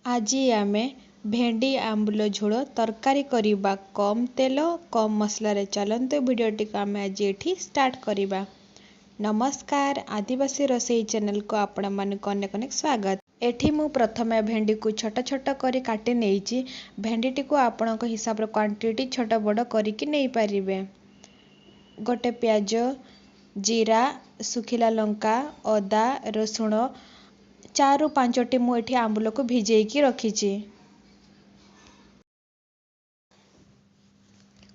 ଆଜି ଆମେ ଭେଣ୍ଡି ଆମ୍ବୁଲ ଝୋଳ ତରକାରୀ କରିବା କମ୍ ତେଲ କମ୍ ମସଲାରେ। ଚାଲନ୍ତୁ, ଭିଡ଼ିଓଟିକୁ ଆମେ ଆଜି ଏଠି ଷ୍ଟାର୍ଟ କରିବା। ନମସ୍କାର, ଆଦିବାସୀ ରୋଷେଇ ଚ୍ୟାନେଲକୁ ଆପଣମାନଙ୍କୁ ଅନେକ ଅନେକ ସ୍ୱାଗତ। ଏଠି ମୁଁ ପ୍ରଥମେ ଭେଣ୍ଡିକୁ ଛୋଟ ଛୋଟ କରି କାଟି ନେଇଛି। ଭେଣ୍ଡିଟିକୁ ଆପଣଙ୍କ ହିସାବର କ୍ୱାଣ୍ଟିଟି ଛୋଟ ବଡ଼ କରିକି ନେଇପାରିବେ। ଗୋଟେ ପିଆଜ, ଜିରା, ଶୁଖିଲା ଲଙ୍କା, ଅଦା, ରସୁଣ, 4ରୁ 5ଟି ମୁଁ ଏଠି ଆମ୍ବୁଲକୁ ଭିଜେଇକି ରଖିଛି।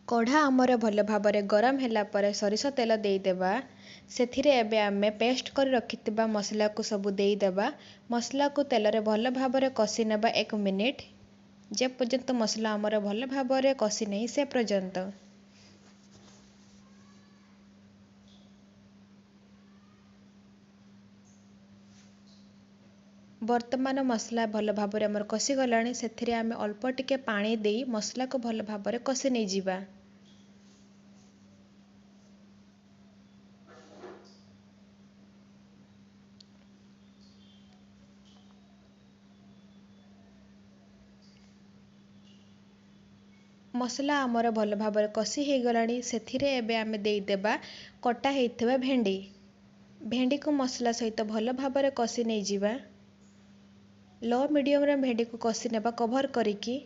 କଢ଼ା ଆମର ଭଲ ଭାବରେ ଗରମ ହେଲା ପରେ ସୋରିଷ ତେଲ ଦେଇଦେବା। ସେଥିରେ ଏବେ ଆମେ ପେଷ୍ଟ କରି ରଖିଥିବା ମସଲାକୁ ସବୁ ଦେଇଦେବା। ମସଲାକୁ ତେଲରେ ଭଲ ଭାବରେ କଷି ନେବା 1 ମିନିଟ୍, ଯେପର୍ଯ୍ୟନ୍ତ ମସଲା ଆମର ଭଲ ଭାବରେ କଷି ନାହିଁ ସେ ପର୍ଯ୍ୟନ୍ତ। ବର୍ତ୍ତମାନ ମସଲା ଭଲ ଭାବରେ ଆମର କଷିଗଲାଣି। ସେଥିରେ ଆମେ ଅଳ୍ପ ଟିକେ ପାଣି ଦେଇ ମସଲାକୁ ଭଲ ଭାବରେ କଷି ନେଇଯିବା। ମସଲା ଆମର ଭଲ ଭାବରେ କଷି ହେଇଗଲାଣି। ସେଥିରେ ଏବେ ଆମେ ଦେଇଦେବା କଟା ହେଇଥିବା ଭେଣ୍ଡି। ଭେଣ୍ଡିକୁ ମସଲା ସହିତ ଭଲ ଭାବରେ କଷି ନେଇଯିବା। ଲୋ ମିଡ଼ିୟମରେ ଭେଣ୍ଡିକୁ କଷି ନେବା କଭର କରିକି।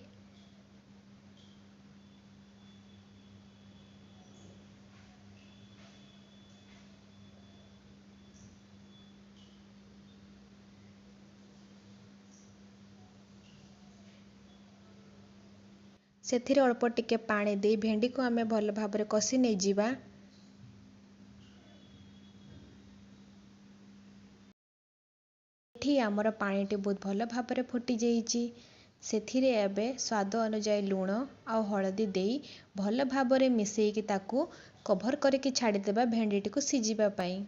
ସେଥିରେ ଅଳ୍ପ ଟିକେ ପାଣି ଦେଇ ଭେଣ୍ଡିକୁ ଆମେ ଭଲ ଭାବରେ କଷି ନେଇଯିବା। ଏଠି ଆମର ପାଣିଟି ବହୁତ ଭଲ ଭାବରେ ଫୁଟି ଯାଇଛି। ସେଥିରେ ଏବେ ସ୍ୱାଦ ଅନୁଯାୟୀ ଲୁଣ ଆଉ ହଳଦୀ ଦେଇ ଭଲ ଭାବରେ ମିଶେଇକି ତାକୁ କଭର କରିକି ଛାଡ଼ିଦେବା ଭେଣ୍ଡିଟିକୁ ସିଝିବା ପାଇଁ।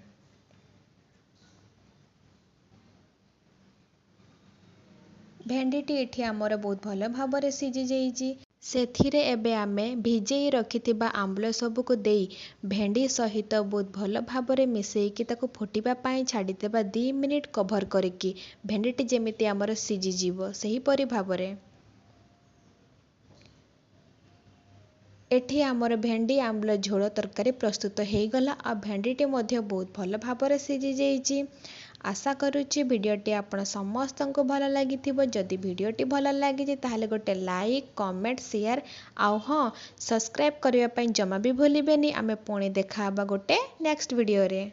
ଭେଣ୍ଡିଟି ଏଠି ଆମର ବହୁତ ଭଲ ଭାବରେ ସିଝି ଯାଇଛି। ସେଥିରେ ଏବେ ଆମେ ଭିଜେଇ ରଖିଥିବା ଆମ୍ବୁଲ ସବୁକୁ ଦେଇ ଭେଣ୍ଡି ସହିତ ବହୁତ ଭଲ ଭାବରେ ମିଶେଇକି ତାକୁ ଫୁଟିବା ପାଇଁ ଛାଡ଼ିଦେବା 2 ମିନିଟ୍ କଭର କରିକି, ଭେଣ୍ଡିଟି ଯେମିତି ଆମର ସିଝିଯିବ ସେହିପରି ଭାବରେ। ଏଠି ଆମର ଭେଣ୍ଡି ଆମ୍ବୁଲ ଝୋଳ ତରକାରୀ ପ୍ରସ୍ତୁତ ହେଇଗଲା, ଆଉ ଭେଣ୍ଡିଟି ମଧ୍ୟ ବହୁତ ଭଲ ଭାବରେ ସିଝି ଯାଇଛି। ଆଶା କରୁଛି ଭିଡ଼ିଓଟି ଆପଣ ସମସ୍ତଙ୍କୁ ଭଲ ଲାଗିଥିବ। ଯଦି ଭିଡ଼ିଓଟି ଭଲ ଲାଗିଛି, ତାହେଲେ ଗୋଟେ ଲାଇକ୍, କମେଣ୍ଟ, ସେୟାର ଆଉ ହଁ, ସବସ୍କ୍ରାଇବ୍ କରିବା ପାଇଁ ଜମା ବି ଭୁଲିବେନି। ଆମେ ପୁଣି ଦେଖା ହେବା ଗୋଟେ ନେକ୍ସଟ ଭିଡ଼ିଓରେ।